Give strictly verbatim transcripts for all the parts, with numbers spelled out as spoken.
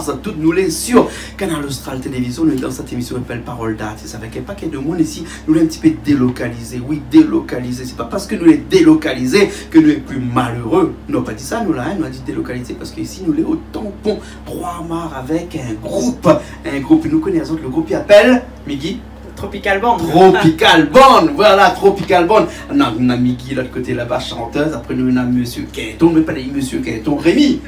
Sa tout, nou lé sur Kanal Austral Télévision, nou lé dan sèt émision i apèl Parole d'artiste avèk in pakèt de moun isi. Nou lé in ti pé délokalizé, oui, délokalizé. Sé pa parske nou lé délokalizé ke nou lé pli maléré. Nou la pa di sa, nou la, in, nou la di délokalizé parske isi nou lé o Tampon Trois Mares avèk in group, in group, nou koné azot, le group i apèl, Miggy ? Tropical Band. Tropical Band, voilà, Tropical Band. Nou na, nou na Miggy lot koté laba, shantèz. Apré nou na Mésyé Quinton, mé pa Mésyé Quinton, Rémi.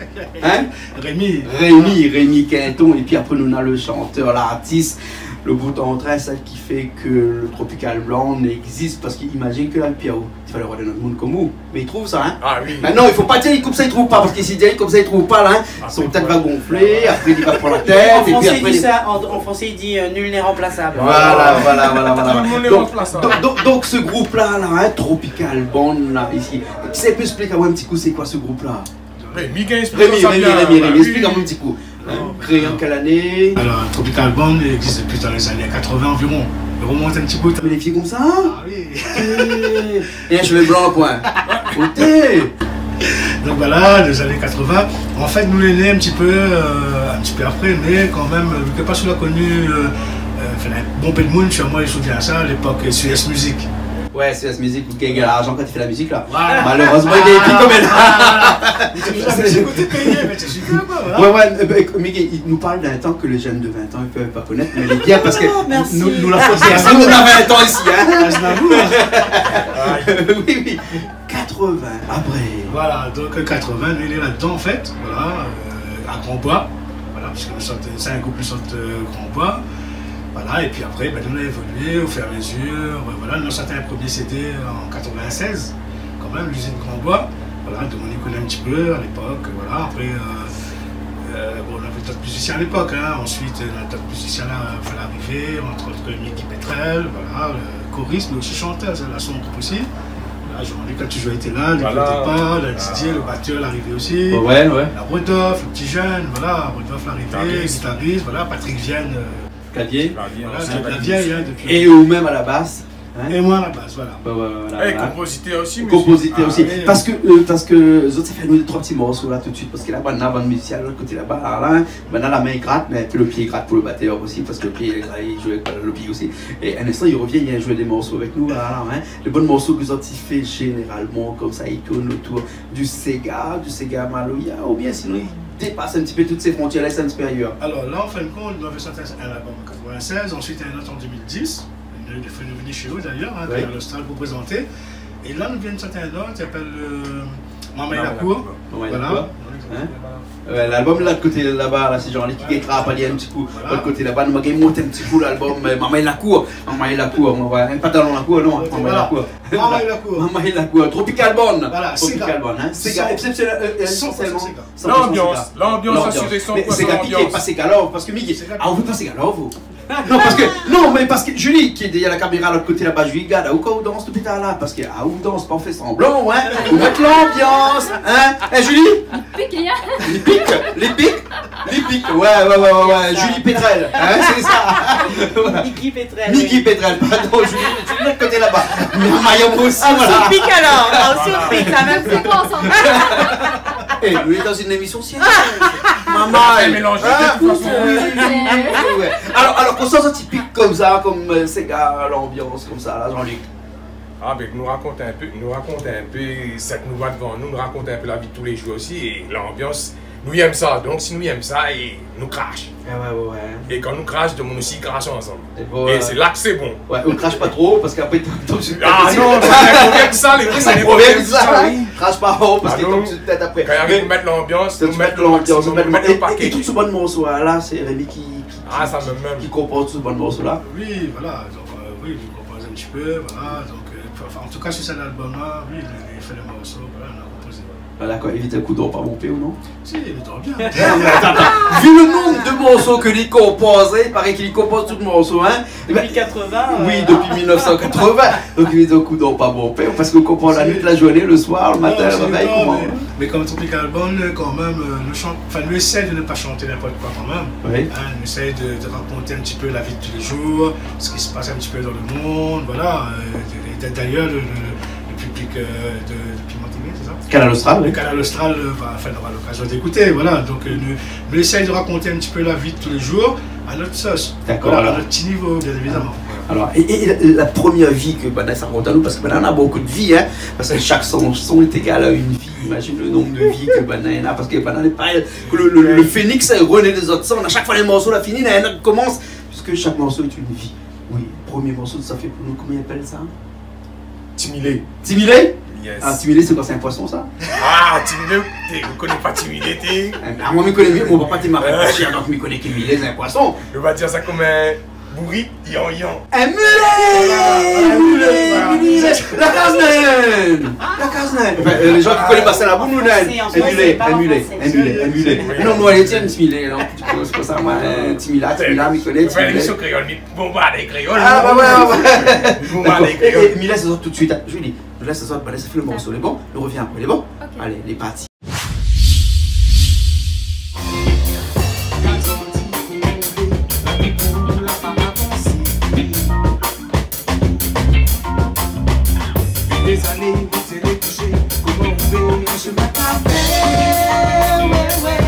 In ? Rémi. Rémi, Rémi Quinton. Épi apré nou na le shantèr, lartis, le bout an trin, sèl ki fé ke le Tropical Band i égzis, parske imazine ke la, Pierrot, i falé avoir in ot moun konm ou. Mé i trouv sa, in ? Ah oui. Mé non, i fo pa dir i koup sa, i trouv pa, parske si i di i koup sa, i trouv pa, la, in, son tèt va gonflé, apré li va pran la tèt, épi apré... An fransé i di sa, an, an fransé i di, euh, nul n'est remplaçable. Voilà, voilà, voilà, voilà. Nul n'est remplaçable. Donk, donk, donk, donk, se group-la, la, in, Tropical Band, la, isi. Kisa i pé ésplik amoin in ti kou, sé koi se group-la ? Rémi, Rémi, Rémi, Rémi, esplik amoin in ti kou. Hein, créé en quelle année ? Alors, Tropical Band i égzis dopi dan lé zané katrovin anviron. I romont in ti pé. Mé lé vié konmsa ? Ah oui. É, é, shové blan, poin. Oté. Donk voilà, lé zané katrovin. An fèt, nou lé né in ti pé, euh, in ti pé apré, mé kan mèm, euh, vu ke pa sou la koni, euh, euh, anfin, bonpé d'moun, sirman, i souvien sa, lépok, euh, Suez Music. Ouais, Suez Music, ou gingn larjan kan i fé la mizik, la. Voilà. Malérèzman, i gingn pi konm la. Ah. Mé té zamé ékout péyé, mé té super, koi, voilà. Ouais, ouais, euh, euh, Miggy, i nou parl d'in tan ke lé jenn de vin an i pé pa konèt, mé lé bien parske nou, nou la fé, nou na vin an isi, hein. Ah, sé la boul. Oui, oui. Katrovin, apré. Voilà, donk, euh, katrovin, nou lé ladan, an fèt. Voilà, euh, a Grand-Bois. Voilà, parske nou sort, sé in group ki sort, euh, Grand-Bois. Voilà, épi apré, bin, nou la évolié o fur é a mezur. Euh, voilà, nou la sorti in promié CD an katrovin-sèz, kan mèm, L'usine Grand-Bois. Voilà, donk nou koné in ti pé a lépok, voilà. Apré, euh, euh, bon, nou lavé d'ot mizisien a lépok, hein. Ansuit, euh, d'ot mizisien la, la fé arivé, antre ot Miggy Pétrel, voilà, euh, korist, mé osi shantèr, sa, la son group osi. Voilà, Jean-Luc a toujour été la, dopi le dépar, la Didier, le batèr, la arivé osi. Ouais, ouais. La Rodolphe, le ti jenn, voilà, Rodolphe la arivé, gitarist, voilà, Patrick Vienne, euh, klavié. Voilà, sé klavié, hein, dopi. É ou mèm a la bas, hein ? É moin a la bas, voilà. Ouais, ouais, ouais, voilà. É konpozitèr osi, konpozitèr osi. Ah oui. Parske, euh, parske zot sa fé anou dé troi ti morso la tout suit, parske la, banna, bann mizisien lot koté laba, la, hein, banna la min i grat, mé le pié i grat pou le batèr osi, parske le pié i grat, i zoué avèk le pié osi. É in instan i rovien, i vien zoué dé morso avèk nou, la, la, hein. Lé bon morso ke zot i fé zénéralman, konmsa, i tourn otour du séga, du séga maloya, oubien sinon i dépas in ti pé tout sé frontièr-la, sé in ti pé ayèr ? Alor la, an fin de kont, nou lavé sorti in album an katrovin-sèz, ansuit in ot an deux mille dix, nou la fé vni shé ou d'ayèr, hein, Kanal Austral pou prézanté. É la, nou vien sorti in ot, i apèl, euh, Marmay Lakour. Marmay Lakour. Voilà. Hein ? Ouais, lalbom la, koté laba, la, sé Jean-Luc ki trap ali in ti kou. Voilà. Lot koté laba, nou, ma gingn mont in ti kou lalbom, euh, Marmay Lakour. Marmay Lakour, moin, voilà. Pantalon Lakour, non, Marmay Lakour. Voilà. Marmay Lakour. Marmay Lakour. Tropical Band. Voilà, Tropical Band, hein. Séga. San, san pou san séga. Exceptionnel, euh, euh, san pou san séga. L'ambiance, l'ambiance assurée, san pou san l'ambiance. Mé séga piké, pa séga love, parske Miggy, ah, ou vé pa séga love, ou ? Non, parske, non, mé parske Julie, ki lé dèrièr la kaméra, lot koté laba, Julie, gard, ou, kan ou dans, tout pétard la, parske, ah, ou dans pa, ou fé sanblan, hein, ou mèt l'ambiance, hein. Eh, Julie ? Li pik, hein ? Li pik, li pik, li pik. Ouais, ouais, ouais, ouais, ouais. Julie Pétrel, hein, sé sa. Miggy Pétrel. Miggy Pétrel, pardon, Julie, Julie, lot koté laba. Mé Maya osi, ah, voilà. Ou pik alor, ah, ou pik, sa mèm. Sé koi sa ? Eh, nou lé dan in émision sériez. Maman, mélanzé, hein ? De tout fason. Oui, oui, oui, oui, oui, ouais. Alor, alor, konmsa, sa tipik konmsa, konm, euh, séga, l'ambiance konmsa la, Jean-Luc. Ah, bin, nou rakont in pé, nou rakont in pé sak nou voi dovan nou, nou rakont in pé la vi de tou lé jour osi, é l'ambiance, nou yèm sa. Donk, si nou yèm sa, é nou krash. Ah ouais, ouais, ouais. É kan nou krash, domoun osi i krash ansanm. É bon, é, euh, sé la ke sé bon. Ouais, ou krash pa tro, parske apré, ou tonm su... Ah non, sé in problèm sa, lé vré, sé in problèm sa, oui. Krash pa, oh, parske ou tonm su tèt apré. Kan i ariv, mé nou mèt l'ambiance, nou mèt l'ambiance, nou mèt o paké. É, é tout se bann morso la, la, sé Rémi ki, ki, ki konpoz tout se bann morso la. Oui, voilà, donk, euh, oui, nou konpoz in ti pé, voilà, donk, euh, anfin, an tou ka, su sèt albom la, oui, lé, lé, fé lé morso, voilà, nou la konpozé, voilà. Ah, dakor, évit in kou dor pa bonpé, ou non ? Si, lé dor bien. Non, mé atann, atann. Vu le nonb de morso ke li konpoz, i paré ke li konpoz tout morso, hein. Dopi katrovin, oui, euh, dopi mil nèf san katrovin. Donk, évit in kou dor pa bonpé, parske ou konpran la nuit, la journé, le soir, le matin, le réveil, koman ? Non, sé dor, mé, mé konm Tropical Band, kan mèm, euh, nou shant, anfin, nou éséy de ne pa shanté ninport koi kan mèm. Oui. Hein, nou éséy de, de rakont in ti pé la vi de tou lé jour, sak i pas in ti pé dan le monn, voilà, euh, é, é d'ayèr, le, le, le piblik, euh, de, de Piment Aimé, sé sa ? Kanal Austral, oui. Kanal Austral, euh, va, enfin, nora lokazion d'ékouté, voilà. Donk, euh, nou, nou éséy rakont in ti pé la vi de tou lé zour a nout sos. Dakor, voilà, alor. A nout ti nivo, bien évidaman. Alor, é, é la, la promièr vi ke banna sa rakont anou, parske banna na bonpé de vi, in, parske shak shanson lé égal a in vi. Imazine lo nonb de vi ke banna néna, parske banna lé parèy, ke lo, lo, lo féniks i rené dé zot san, a shak foi in morso la fini, na in not i komans, puiske shak morso lé in vi. Oui, promié morso sa fé pou nou, koman i apèl sa ? Timilé. Timilé ? Yes. Ah, timilé, sé koi, sé in poison, sa ? Ah, timilé, té, ou koné pa timilé, té ? Eh, ah, moin, mi koné, mon papa té maré pèshèr, donk mi koné timilé, sé in poison. Nou va dir sa konm in bourik, yan, yan. In milé ! Voilà, voilà, in milé, voilà. Sé la kaz Nain. La kaz Nain. Enfin, euh, les gens qui connaissent pas ça, la boum, Nain. En français, en français, pas en français. In milé, in milé, in milé, in milé. Oui. Non, nou va alé, tiens, in timilé, non ? Sé pou sa, moin, euh, timila, timila, mi koné, timilé. Fé in émision kréol, mi Bon, ba, lé kréol. Ah, ba, ouais, ouais, ouais. Bon, ba, lé kréol. Dakor. É, é, mi lès azot tout de suite, in. Julie, nou lès azot, ba, lès fé lo morso, lé bon ? Nou rovien apré, lé bon ? Ok. Alé, lé parti. Dé zané, mi té lé koushé, koman ou vé, mi sa pa fé, ouais, ouais.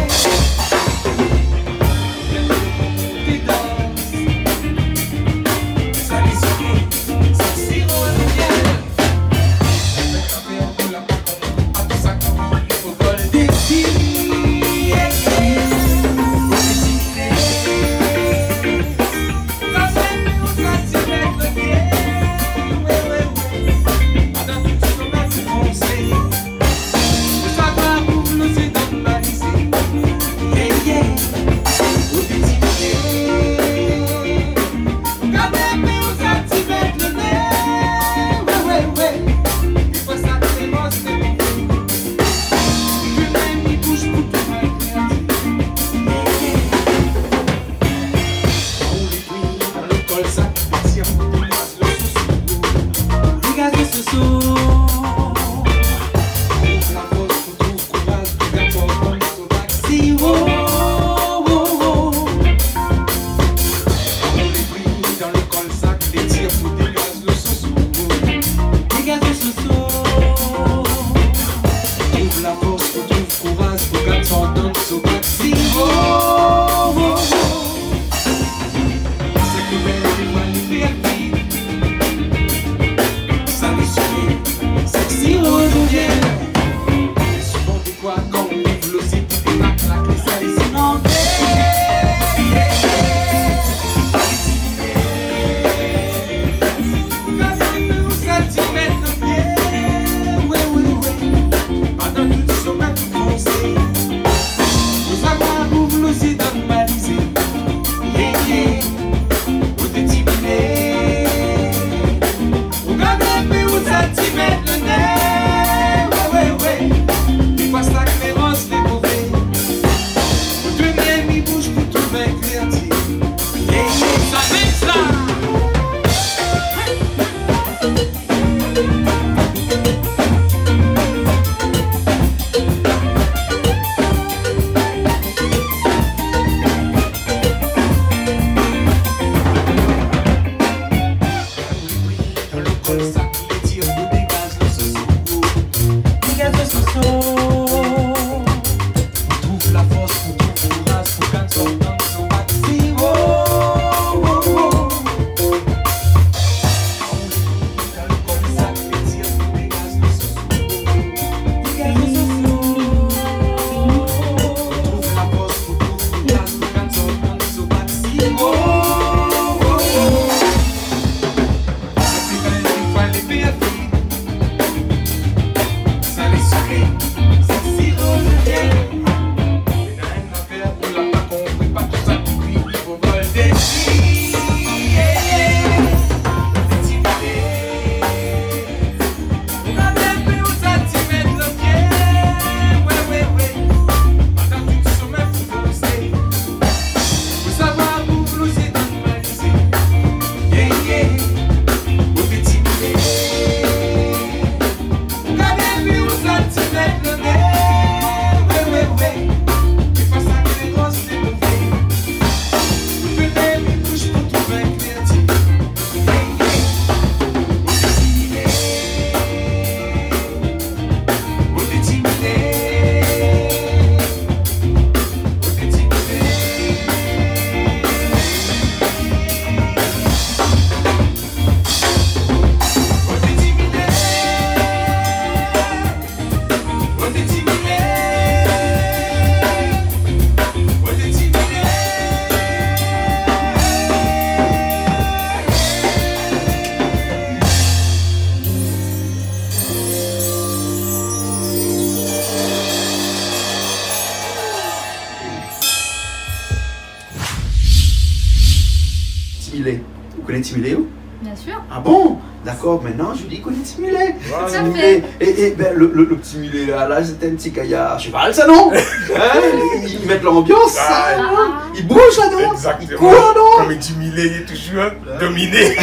Milé. Ou koné Ti Milé, ou ? Bien sûr. Ah bon ? D'accord, maintenant, Julie koné Ti Milé. Voilà. Ti Milé. Tout à fait. Et, et, ben, le, le, le Ti Milé, là, là, c'était un petit gaillard à cheval, ça, non ? Hein ? Il, il met l'ambiance, ça, non ? Il bouge, là, non ? Exactement. Il court, là, non ? Comme Ti Milé, il est toujours dominé.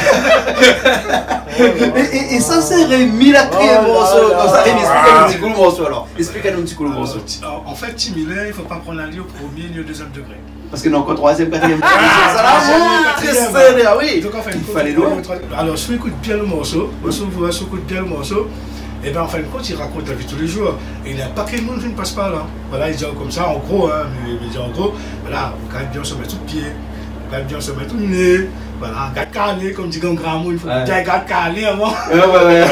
Et, et, et ça, c'est Rémi, la créé un morceau. Oh là là. Comme ça, Rémi, explique-nous un petit coup le morceau, alors. Explique-nous un petit coup le morceau. Alors, ti-, en, en fait, Ti Milé, il faut pas prendre à lui au premier ni au deuxième degré. Parce que non, encore troisième, quatrième. Ah, ça, là, troisième, quatrième, très serré, ah oui. Donc, en fin de compte, il fallait le troisième. Alors, si on écoute bien le morceau, si on écoute bien le morceau, eh ben, en fin de compte, il raconte la vie de tous les jours. Et il y a un paquet de monde qui ne passe pas là. Voilà, il dit, oh, comme ça, en gros, hein, mais, mais il dit, en gros, voilà, on gagne bien se mettre sous le pied, on gagne bien se mettre au nez. Voilà, gard kalé, comme dit grand gramoun, il faut bien gard kalé avant. Ouais, ouais, ouais.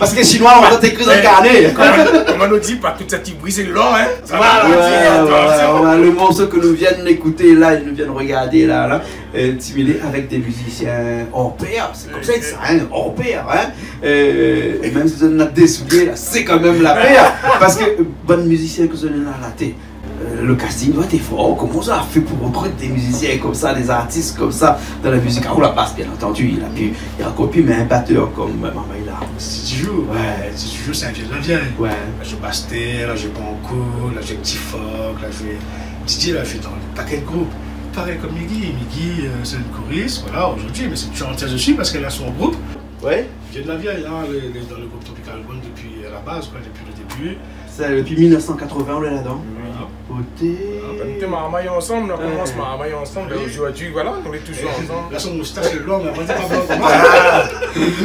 Parce que chinois, on va t'écrire dans le carnet. Koman, koman nou di, pa tout sak i bri sé lor, hein. Voilà, ouais, ouais, ouais. Le morceau que nous venons d'écouter là, nous venons de regarder là, là, euh, Ti Milé avec des musiciens hors pair, c'est comme ça, hein, hors pair, hein. Euh, et même si on a des souliers là, c'est quand même la paire, parce que, euh, bon mizisien ke zot néna la té, euh, le casting doit être fort. Comment ça a fait pour recruter des musiciens comme ça, des artistes comme ça dans la musique ? Ah, ou la bas, bien entendu, il a pu, il a encore pu, mais un batteur comme, euh, Marmaï la. C'est toujours, ouais, c'est toujours, c'est un vieux de la vieille. Ouais. La joué Basté, la joué Banco, la joué Ti Fock, la joué Didier, la joué dans un paquet de groupes. Pareil comme Miggy. Miggy, euh, c'est une choriste, voilà, aujourd'hui, mais c'est une chanteuse aussi parce qu'elle a son groupe. Ouais. Vieux de la vieille, hein, elle est, elle est dans le groupe Tropical One depuis, à la base, quoi, depuis le début. Sa, dopi mil nèf san katrovin, ou lé ladan. Voilà. Oté. Ah, ben, nou té marmay ansanm, nou la komans marmay ansanm, ben, zordi, voilà, nou lé touzour ansanm. La, son moustash lé long, mé apré, sé pa bon.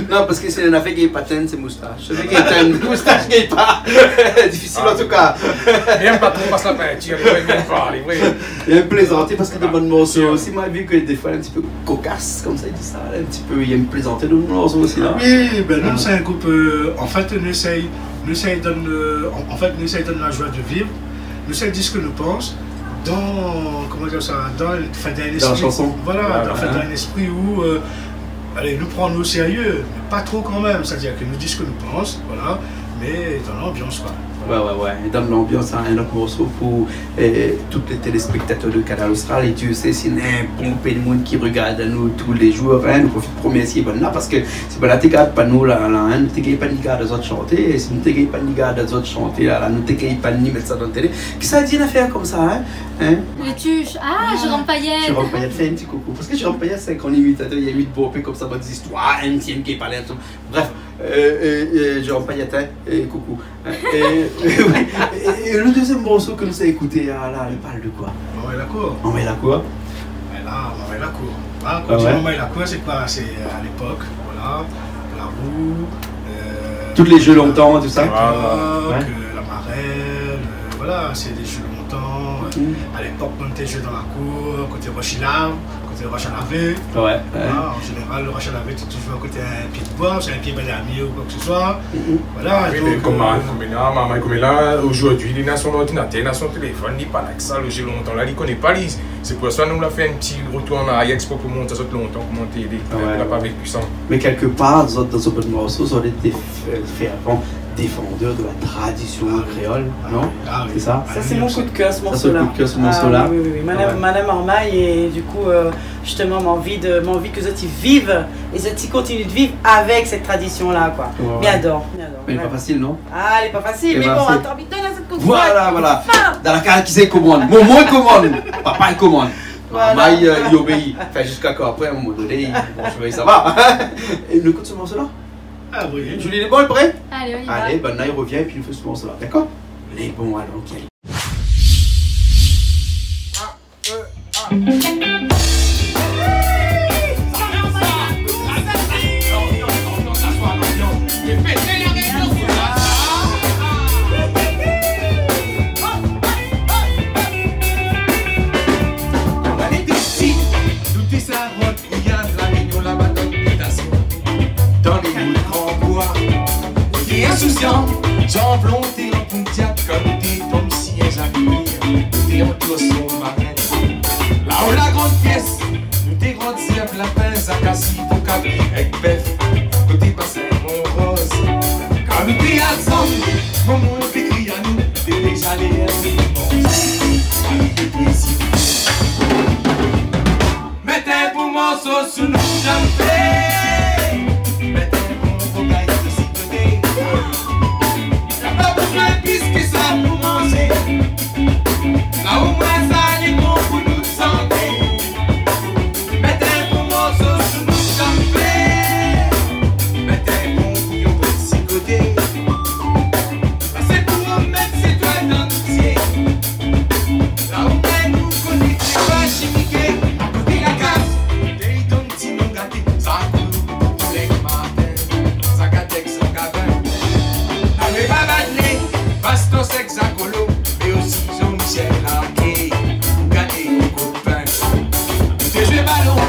Non, parske sé in afèr ki lé pa tinn, sé moustash. Sé vré ki lé tinn, moustash ki lé pa. Difisil, an tou ka. Li yèm pa tro pas la pintir, li yèm pa, li, vré. Li yèm plézanté parske dan bann morso osi, moin la vi ke défoi in ti pé kokas, konmsa, li di sa, in ti pé, li yèm plézanté dan bann morso osi, la. Oui, ben, nou, sé in group, euh, an fèt, nou éséy, nou éséy donn, euh, an, an fèt, nou éséy donn la joi de viv, nou éséy di sak nou pans dan, koman dir sa, dan, anfin, dan in éspri. Dan la shanson. Voilà, anfin, dan in éspri ou, euh, alé, nou pran anou o sérié, mé pa tro kanmèm, sétadir ke nou di sak nou pans, voilà, mé dan lanbians, koi. Ouais, ouais, ouais. É dan lanbians, in, in ot morso pou, euh, tout lé téléspèktatèr de Kanal Austral. É Dieu sait si néna in bonpé d'moun ki rogard anou tou lé jour, in. Nou profit pou romèrsié bann-la, parske si bann-la té gard pa nou la, la, in, nou té gingn pa ni gard azot shanté. É si nou té gingn pa ni gard azot shanté la, la, nou té gingn pa ni mèt sa dan télé. Kisa la di in afèr konmsa, in ? In ? Lé tush. Ah, Jérôme Payet. Jérôme Payet, fé in ti koukou. Parske Jérôme Payet, sé in gran imitatèr, li imit bonpé konmsa, bann zistoir, in ti, in ki parl, tout. Bref, euh, euh, euh, Jérôme Payet, in, é koukou. É, é, oui. É, é le dézièm morso ke nou sa ékouté, ah, la, li parl de koi ? Marmay la kour. Marmay la kour. Voilà, Marmay la kour. Ah, kan ou di Marmay la kour, sé koi ? Sé, euh, à l'époque, voilà, la roue, euh, tout lé jeu lontan, tout sa. Voilà. Ouais. Euh, la marelle, euh, voilà, sé dé jeu lontan, euh, à l'époque, kan nou té zoué dan la kour, koté rosh i lav, koté rosh a lavé. Ouais, ouais. Voilà, an zénéral, le rosh a lavé, té touzour koté in pié d'boi, sé in pié bananié ou koi ke se soi. Voilà, oui, donk, mé kom, euh, kom la, marmay kom la, zordi, li na son ordinatèr, li na son téléfone, li parl avèk sa, le jeu lontan la, li koné pa, li. Sé pou sa nou la fé in ti retour an arièr, ékspré pou mont azot lontan koman té lé. Ah ouais. Nou la pa véki sa. Mé kèlkepar, zot, dan zot bann morso, zot lété fé, fé avan défandèr de la tradision kréol, non ? Ah oui. Sé sa ? Sa, sé mon kou d'kèr, se morso-la. Sa, sé le kou d'kèr, se morso-la. Ah oui, oui, oui. Madame, Madame Marmaye, é du kou, euh, justeman, mi anvi de, mi anvi ke zot i viv, é zot i kontinié de viv avèk sèt tradision-la, koi. Ouais, ouais. Mi ador, mi ador. Mé lé pa fasil, non ? Ah, lé pa fasil, mé bon, atann, mi donn azot kontèks. Voilà, voilà. Dan la kaz, kisa i komann ? Momon i komann, papa i komann. Voilà. Marmay, euh, i obéi. Anfin, ziska ke apré, in moman doné, bon, mi vé savoir. É nou ékout se morso-la ? Ah oui. Julie, lé bon, lé pré ? Allez, on y va. Alé, bann-la i rovien épi nou fé se morso-la, dakor ? Lé bon, alon, OK. Kouyad La Rényon, laba dan litasion, dan lé bout gran boi. Té insousian, janblon té an Pontiac, kan nou té tonm sièz a rivièr, nou té an tour sou-marin. Lao la grann piès, nou té rod zèrb, lapin, zakasi, boukapi èk bèf, koté basin Mont Rose. Kan nou té ansanm, momon té kri anou, té déza lèr pou manzé. Avèk le plézir. Mèt in bon morso Sou nou dan fé, mèt in bon bokay de sikoté. Na pa bezoin plis ke sa pou manzé. La omoin sa lé bon pou nout santé. Mèt in bon morso sou nou dan fé, mèt in bon bouyon de sikoté. Sa sé pou nou mèt sé toil dan nout zié. La omoin nou koné ke sé pa shimiké. Akoté la kaz, té i donn ti non gaté. Sa koulou pou lèk matin, sa gat èk sa gavin. Alé, ba badné, Bastos èk Zakolo, é osi Jean-Michel Larqué, pou gadé mon kopin. Té zoué balon,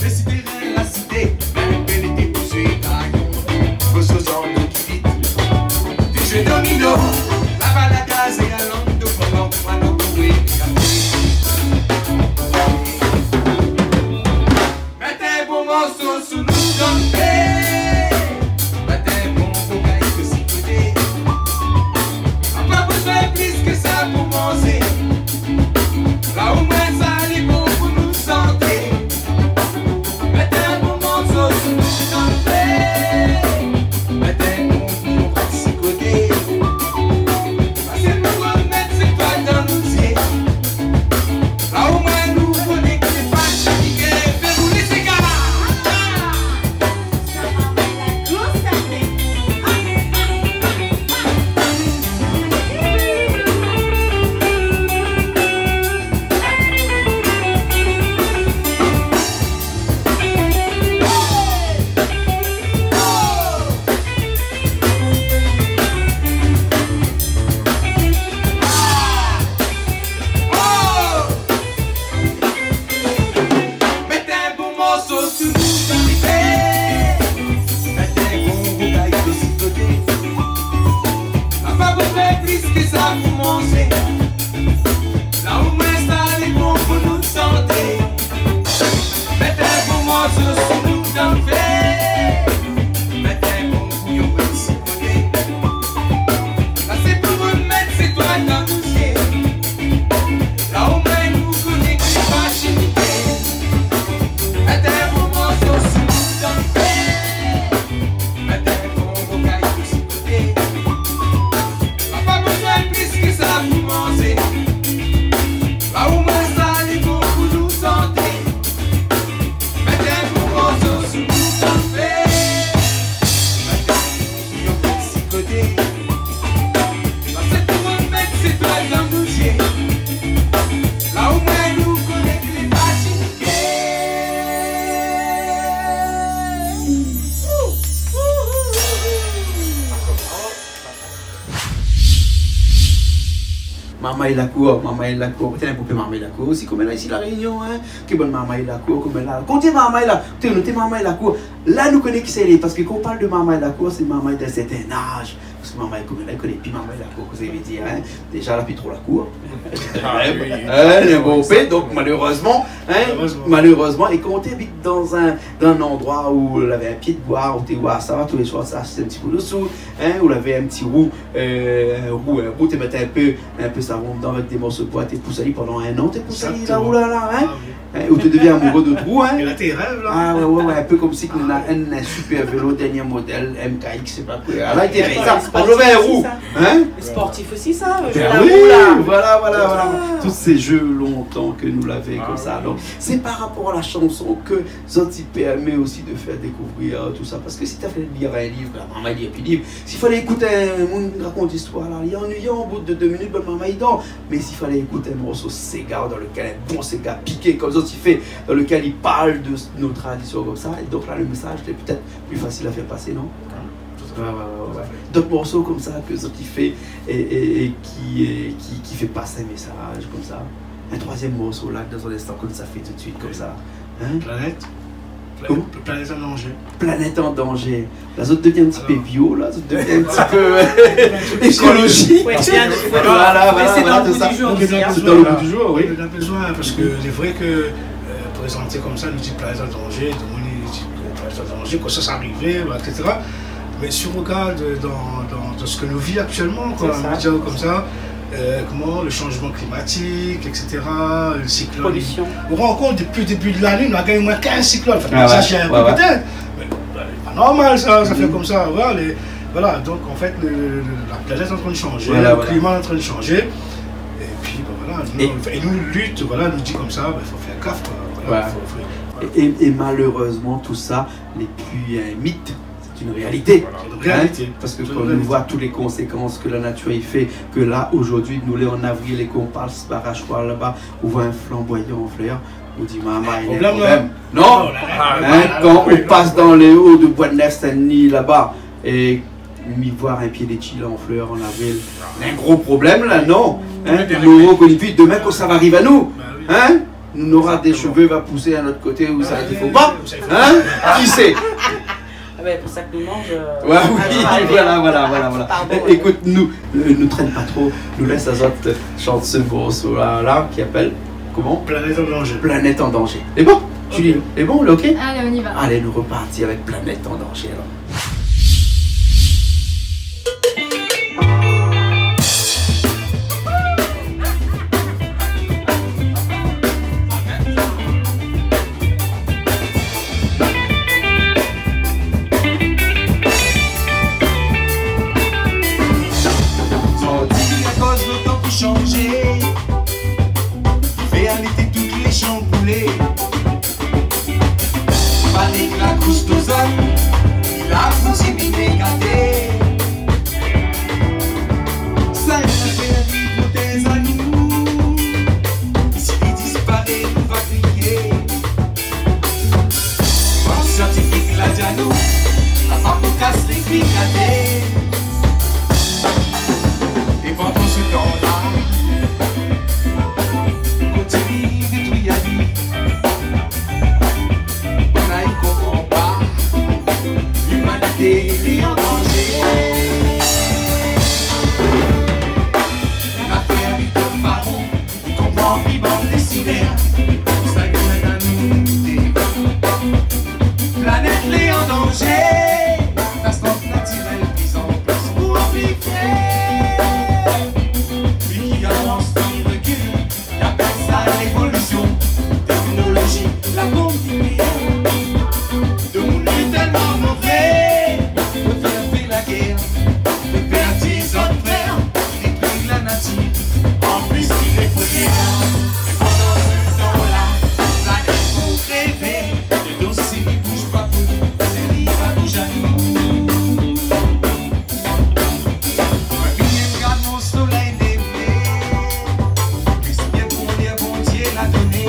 té si térin la sité, mèm pé lété pou zoué kayon. Fo so zann ki vit. Té zoué domino, la baladaz é alando, pandan k'mwin nou koué. Mèt in bon morso sou nou dan fé. Mèt in bon bokay de sikoté. Na pa bezoin plis ke sa pou manzé. La omoin sa lé bon pou nout santé. Mèt in bon morso sou nou dan fé. Mèt in bon bouyon de sikoté. Sa sé pou nou mèt sé toil dan nout zié. La omoin nou koné ke sé pa shimiké. Fé boulé séga. Mèt in bon morso sou nou dan fé. Mèt in bon bokay de sikoté. Na pa bezoin plis ke sa pou manzé. La omoin sa lé bon pou nout santé. Mèt in bon morso sou nou dan fé. Mèt in bon bouyon de sikoté. Sa sé pou nou mèt sé toil dan nout zié. La omoin nou koné ke sé pa shimiké. Mèt in bon morso sou nou dan fé. Mèt in bon bokay de sikoté. Na pa bezoin plis ke sa pou manzé. La omoin sa lé bon pou nout santé. Mèt in bon morso sou nou dan fé. Mèt in bon bouyon de sikoté. Sa sé pou nou mèt sé toil dan nout zié. La omoin nou koné ke lé pa shimiké. Marmay lakour, marmay lakour. Té in bonpé marmay lakour osi, koméla isi La Rényon, in. Ké bann marmay lakour, koméla. Kan ou di marmay la, té, nou té marmay lakour. La, nou koné kisa i lé, parske kan ou parl de marmay lakour, sé marmay d'in sèrtin az. Parske marmay koméla, i koné pi marmay lakour, kosa i vé dir, in. Déza, la pi tro lakour. Ah oui. In, lé bonpé, donk malérezman, in, malérezman. Malérezman. É kan ou té abit dan in, dan in landroi ousa lavé in pié d'boi, ou té voi sa, tou lé soir, sa, sé in ti pé dosou, in, ou lavé in ti rou, euh, in rou, in rou, té mèt in pé, in pé savon dedan avèk dé morso d'boi, té pous ali pandan in an, té pous ali la, exactement, oulala, in. Ah oui. In, ou té devien amouré de out rou, in. É la, té rèv, la. Ah ouais, ouais, ouais, in pé konmsi ke nou néna in, in super vélo, dernié modèl, M K X, sé pa koi. Ah, la, té fé sa. Sportif osi, sa. Ou lavé in rou, in. Sportif osi, sa, euh, ben la oui, rou, la. Voilà, voilà, voilà. Ah. Tout sé jeu lontan ke nou lavé konmsa. Ah oui. Donk, sé par rapor a la shanson ke zot i pèrmé osi de fèr dékouvrir, euh, tousa. Parske si ta fé lir in liv, la marmay i lir pi liv. Si falé ékout in moun rakont zistoir la, lé anuiyan, o bout de dé minit, bann marmay i dor. Mé si falé ékout in morso séga dan lekèl, in bon séga piké, konm zot i fé, dan lekèl i parl de s-, nout tradision konmsa, é donk la, le mésaz lé pétèt pli fasil a fèr pasé, non ? Ah, tout à fait. Ouais, ouais, ouais, ouais. Tout à fait. D'ot morso konmsa ke zot i fé é, é, é ki, é ki, ki fé pas in mésaz konmsa. In troizièm morso la, dan in instan, konmsa, fé tout suit konmsa. In ? Planèt. Pla-, koman ? Planèt an danzé. Planèt an danzé. La, zot i devien in ti pé bio, la, zot i devien in ti pé, euh, ékolojik. Alor. Ouais, bien, voilà, voilà, voilà, sé sa. Mé sé dan le gou di zour osi, in. Sé dan le gou di zour, oui. Nou na bezoin, parske sé vré ke, euh, prézanté konmsa, nou di planèt an danzé, tout le monde i di ke planèt an danzé, ke sa, sa arivé, et cetera. Mé si ou regard dan, dan, dan sak nou viv aktièlman, koi, sé sa, in média konmsa, Euh, koman, le shanjman klimatik, et cetera, le siklone. Polision. Ou rann kont, dopi le débu de lané, nou la gingn omoin kinz siklone. Anfin, sa, sé in pé pétèt. Mé, bin, lé pa normal, sa, sa fé konmsa. Voilà, lé, voilà, donk, an fèt, le, le, le, la planèt lé antrin de shanjé, le klima lé antrin de shanjé. Voilà, voilà. É nou, é nou, lit, voilà, nou di konmsa, bin, fo fé gaf, koi. Voilà, fo, fo, voilà. É, é, é malerezman, tousa, lé pi in mit, sé in réalité. Voilà. Sé in réalité. Parske kan nou voi tout lé konsékans ke la natir i fé, ke la, zordi, nou lé an avril é k'on pas Barachois laba, ou voi in flanboyan an flèr, ou di, mama, néna in problèm. Non, non, non, non. Kan ou pas dan lé o de Bois de Nèfles, Saint-Denis, laba, é mi voi in pié létshi la an flèr an avril, néna in gro problèm la, non ? Lé dérégléman. Nou koni pi, domin, kosa va ariv anou ? Bin oui. Nou nora dé shové va pousé in lot koté ousa i fo pa. Kisa i koné ? Ah bin, pou sa ke nou manz, euh, voilà, voilà, voilà, voilà. Pardon, ékout, nou, euh, nou trène pa tro, nou lès azot shant se morso la, la, ki apèl koman ? Planète en danger. Planète en danger. Lé bon ? Lé bon, lé ok ? Allez, on y va. Alé, nou repart avèk Planète en danger, alor. Zordi, akoz lo tan ki shanjé, fé arété tout lé shan boulé. Panik la kous dozone, li la kontinié gaté. Sa i fé ni protèz anou. Si li disparé, nou va kriyé. Bann siantifik la di anou, la pa pou kas lé kri gaté. É pandan se tan la, kontinié détrui ali. Banna i konpran pa, limanité lé an danzé. Lafèr i tonm pa ron, i konpran pi bann désinèr. Sa i mèn anou douté. Planèt lé an danzé, katastroph natirèl pli an pli pou anplifyé. Li ki avans san rikil, i apèl sa lévolision. Téknolozi la kontinué. Domoun lé tèlman mové, préfèr fé la gèr, préfèr tié zot frèr, détrui la natir. An plis, li lé prèmié. É pandan se tan la, la lès pou révé. É donk, si li bouz pa pou nou, sé li va bouz anou. Moin, mi yèm gard mon solèy lévé. Plis bien pou moin, Bondié la doné.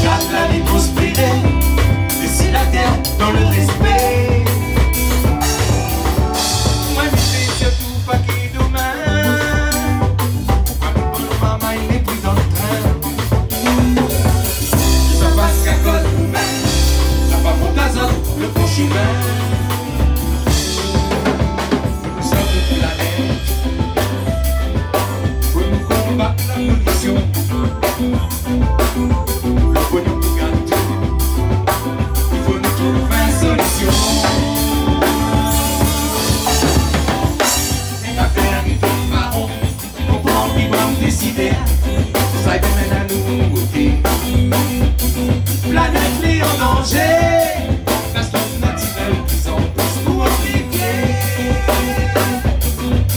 Gard la létmosfèr, é si la tèr dan le rèspé. Moin, mi fé sirtou pa ke domin, pou pa nou pran marmay lé pri dan le trin. Sa pas ka kol nou mèm, sa pa mont azot le bon shemin. Nou sort de planèt, fo nou konbat la polision. Le pognon pou gagn tou, i fo nou trouv in solision. Lafèr i tonm pa ron, konpran pi bann désinèr. Sa i mèn anou douté. Planèt lé an danzé, katastroph natirèl pli an plis pou anplifyé.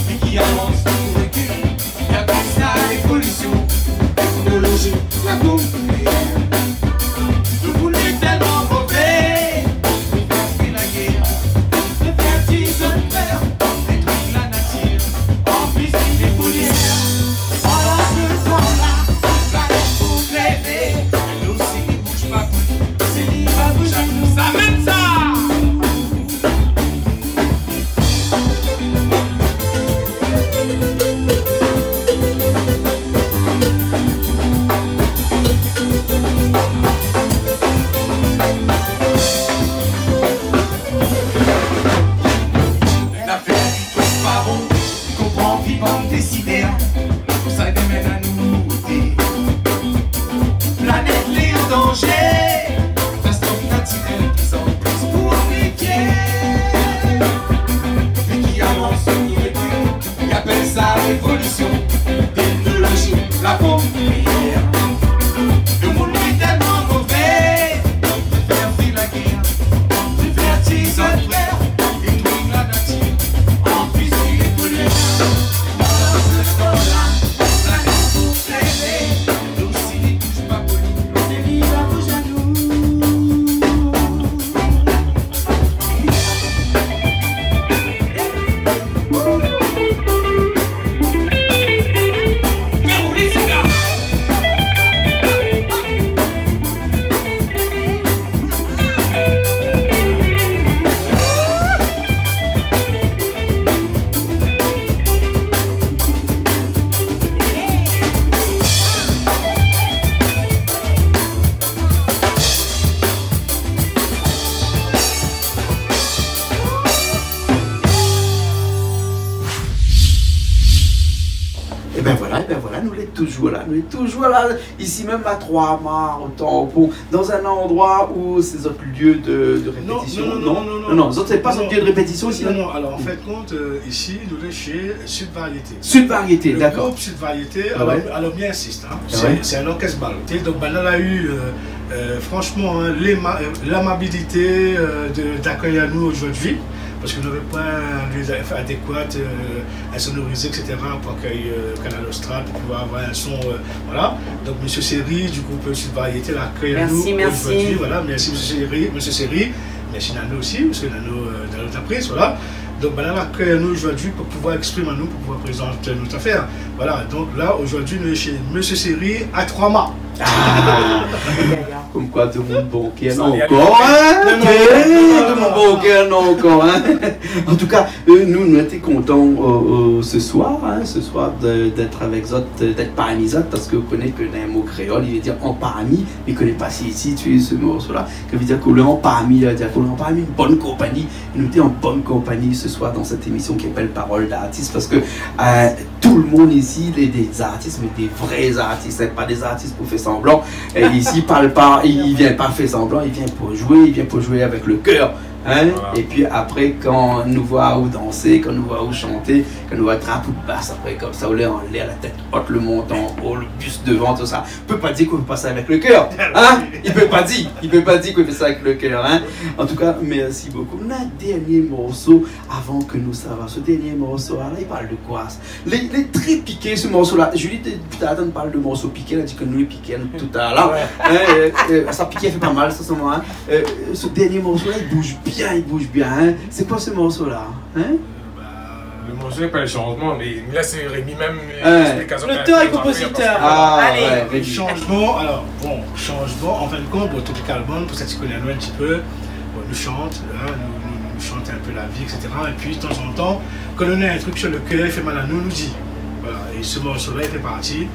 Li ki avans san rikil, i apèl sa lévolision. Téknolozi la kontinué. Domoun lé tèlman mové, préfèr fé la gèr, préfèr tié zot frèr, détrui la natir. An plis, li lé polié. Pandan se tan la, la lès pou révé. Nou, si li bouz pa pou nou, sé li va bouz anou. Sa mèm sa. Révolution, technologie, la bombe nucléaire. Le monde est tellement mauvais, on préfère fuir la guerre, on préfère tuer son frère, détruire la nature, en fusil les pollueurs. Dans ce temps-là, on a tout fait. Donc si les touche pas poli, on dévie la bouche à nous. Ében voilà, ében voilà, nou lé toujour la, nou lé toujour la, isi mèm a Troi-Mar, o Tanpon, dan in landroi ousa sé zot lieu de, de répétition, non ? Non, non, non, non, non, zot sé pa zot lieu de répétition isi, non ? Non, non, alor an fin de kont, euh, isi nou lé shé Sud Variété. Sud Variété, dakor. Le groupe Sud Variété, alor, alor, bien insisté, hein. Ah ouais. C'est, c'est un orchestre bal. Et donc, ben, là, on a eu, euh, euh, franchement, hein, l'aima-, euh, l'amabilité, euh, de, d'accueillir nous aujourd'hui, parce que nous n'avions pas un lieu adéquat, euh, insonorisé, et cetera, pour accueillir, euh, Kanal Austral, pour pouvoir avoir un son, euh, voilà. Donc, Monsieur Seri, du groupe Sud Variété, l'a accueilli à nous aujourd'hui. Merci, merci. Voilà, merci, Monsieur Seri, Monsieur Seri. Merci Nano aussi, parce que Nano, euh, Nano Tapris, voilà. Donc, ben, la accueilli à nous aujourd'hui pour pouvoir exprimer à nous, pour pouvoir présenter notre affaire. Voilà, donc là, aujourd'hui, nous sommes chez Monsieur Seri à Troi-Mar. Ah. Konm koi, demoun bon kèr néna ankor, hein ? Non, non, non, non, non, non. Demoun bon kèr néna ankor, hein ? An tou ka, euh, nou, nou lété kontan, euh, euh, se soir, hein, se soir de, d'èt avèk zot, euh, d'èt parmi zot, parske ou koné ke dan in mo kréol, i vé dir an parmi, mi koné pa si, si ou koné se morso-la, ke vé dir ke lé an parmi, i vé dir ke lé an parmi in bone konpagni. Nou lé an bone konpagni se soir dan sèt émision ki apèl Parole d'artiste, parske, euh, tout le monde isi, lé dé artis, mé dé vré artis, hein, pa dé artis pou fé sanblan. É isi, i parl pa, i, i vien pa fé sanblan, i vien pou zoué, i vien pou zoué avèk le kèr, hein. Voilà. Épi apré, kan nou voi aou dansé, kan nou voi aou shanté, kan nou voi aou trap out bas, apré, konmsa, ou lé anlèr, la tèt o, le manton o, le bus dovan, tousa, i pé pa dir k'ou fé pa sa avèk le kèr, hein ? I pé pa dir, i pé pa dir k'ou fé sa avèk le kèr, hein ? An tou ka, mèrsi bokou. Nou na in dèrnié morso avan ke nou sava. Se dèrnié morso-la, la, i parl de koi ? Lé, lé trè piké, se morso-la. Julie, té, talèr, ou parl de morso piké, la di ke nou lé piké, nou, talèr, la. Ouais. Hein, euh, euh, sa piké, i fé pa mal, sa, sa, hein. Euh, se dèrnié morso-la, i bouz bien, i bouz bien, hein. Sé koi se morso-la, hein ? Bah, le morso i apèl Changement, mé mi lès Rémi mèm, euh, expliké sa. L'auteur et compositeur. Ah, allez. Ouais, Rémi. Changement, alors, bon, Changement, en fin de compte, bon, Tropical Band, pou sak i koné anou in ti pé, bon, nou shant, hein, nou, nou, nou shant in pé la vi, et cetera. Épi, de tan zan tan, kan nou na in truk su le kèr, i fé mal anou, nou di. Voilà, é se morso-la, i fé parti.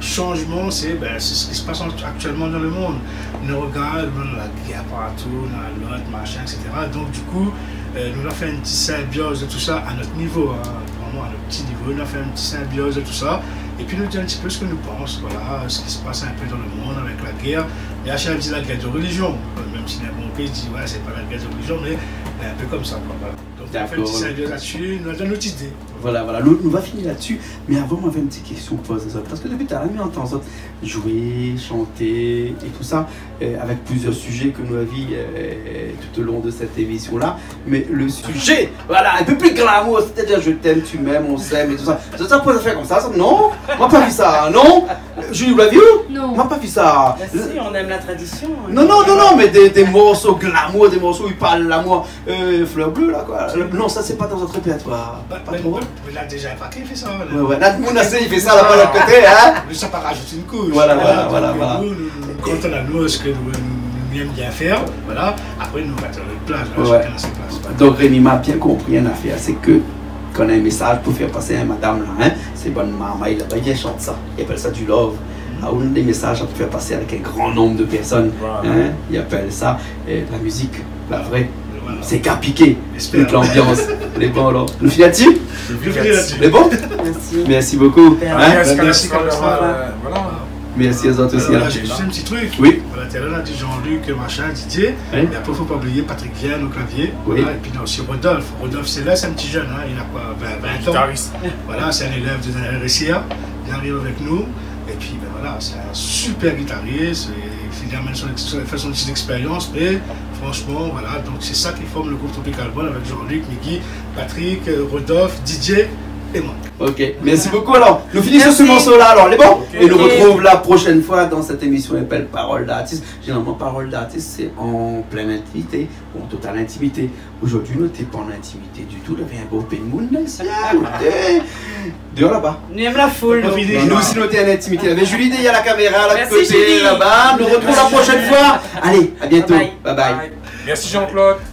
Changement, c'est, ben, c'est ce qui se passe en-, actuellement dans le monde. Nou rogard, nou na la guèr partou, nou na la lot, machin, et cetera. Donk, du kou, euh, nou la fé in ti sinbioz de tousa a nout nivo, hein, vréman a nout ti nivo. Nou la fé in ti sinbioz de tousa. Épi nou di in ti pé sak nou pans, voilà, sak i spas in pé dan le monn avèk la guèr. Mé a shak foi i di la guèr de relijion. Mèm si néna bonpé i di, ouais, sé pa la guèr de relijion, mé in pé konmsa, koi, voilà. Donk, nou fé in ti sinbioz la dsi, nou done nout idé. Voilà, voilà. Nou, nou va fini la dsi, mé avan, moin navé in ti késtion pou poz azot. Parske dopi talèr, mi antann azot zoué, shanté é tousa, euh, avèk plizièr sizé ke nou la vi, euh, tout o lon de sèt émision-la. Mé le sizé, voilà, in pé pli glamour, sétadir je t'aime, tu m'aimes, on s'aime é tousa. Sé sa pou fé konmsa, sa, non ? Moin la pa vi sa, non ? Julie, ou la vi, ou ? Non. Moin la pa vi sa. Bah si, on aime la tradition, hein. Non, non, non, non, mé dé, dé morso glamour, dé morso i parl lamour. Euh, Fleur Bleue, la, koi. Non, sa, sé pa dan nout répèrtoir. Pa, pa tro. Mé la, déza, pa ki fé sa, la. Ouais, ouais. La, moun la, sé, i fé sa, la, pa lot koté, hein. Mé sa pa razout in koush. Voilà, voilà, voilà, donk, voilà. Nou, nou, nou, kan nou na, nou, sak nou, nou, nou èm bien fé, voilà. Apré, nou, nou va trouv nout plas, la, shakinn a sa plas. Ouais. Donk, Rémi, ma bien konpri in afèr, sé ke kan néna in mésaz pou fé pasé, hein, madam, la, hein, sé bann marmay laba, i vien shant sa. I apèl sa du love. Mhm. Ah, ou na dé mésaz pou fé pasé avèk in gran nonb de pèrsone, hein, i apèl sa, euh, la mizik. La vré. Voilà. Sé ka piké. Tout lanbians. Lé bon, alor. Nou fini la dsi ? Nou fini la dsi. Lé bon ? Mèrsi. Mèrsi bokou. Hein ? Mèrsi, mèrsi, Carlos. Voilà. Mèrsi azot osi. Alor, la, zis in ti truk. Oui. Voilà, talèr la, la di Jean-Luc, machin, Didier. Oui. Mé apré, fo pa oublié Patrick Vienne o klavié. Oui. Voilà, épi néna osi Rodolphe. Rodolphe Céleste, in ti jenn, in, li na koi, vin, vin an. Gitaris. Voilà, sé in élèv de Daniel Ressia. Li ariv avèk nou. Épi, bin voilà, sé in super gitaris. É li amenn son, son, fé son ti lékspérians. Mé fransman, voilà. Donk, sé sa ki form le group Tropical Band avèk Jean-Luc, Miggy, Patrick, euh, Rodolphe, Didier é moin. Ok, mèrsi bokou. Alor, nou fini su se morso-la, alor, lé bon ? É nou artrouv la proshèn foi dan sèt émision i apèl Parole d'artiste. Zénéralman, Parole d'artiste, sé an plin intimité, ou an total intimité. Zordi, nou té pa an intimité ditou, navé in bonpé d'moun la, isi, la, nou té déor laba. Nou èm la foul, nou. Nou osi, nou té an intimité. Navé Julie dèrièr la kaméra, la koté, laba. Nou artrouv la proshèn foi. Alé, a bientôt. Bye bye. Bye bye. Mèrsi Jean-Claude.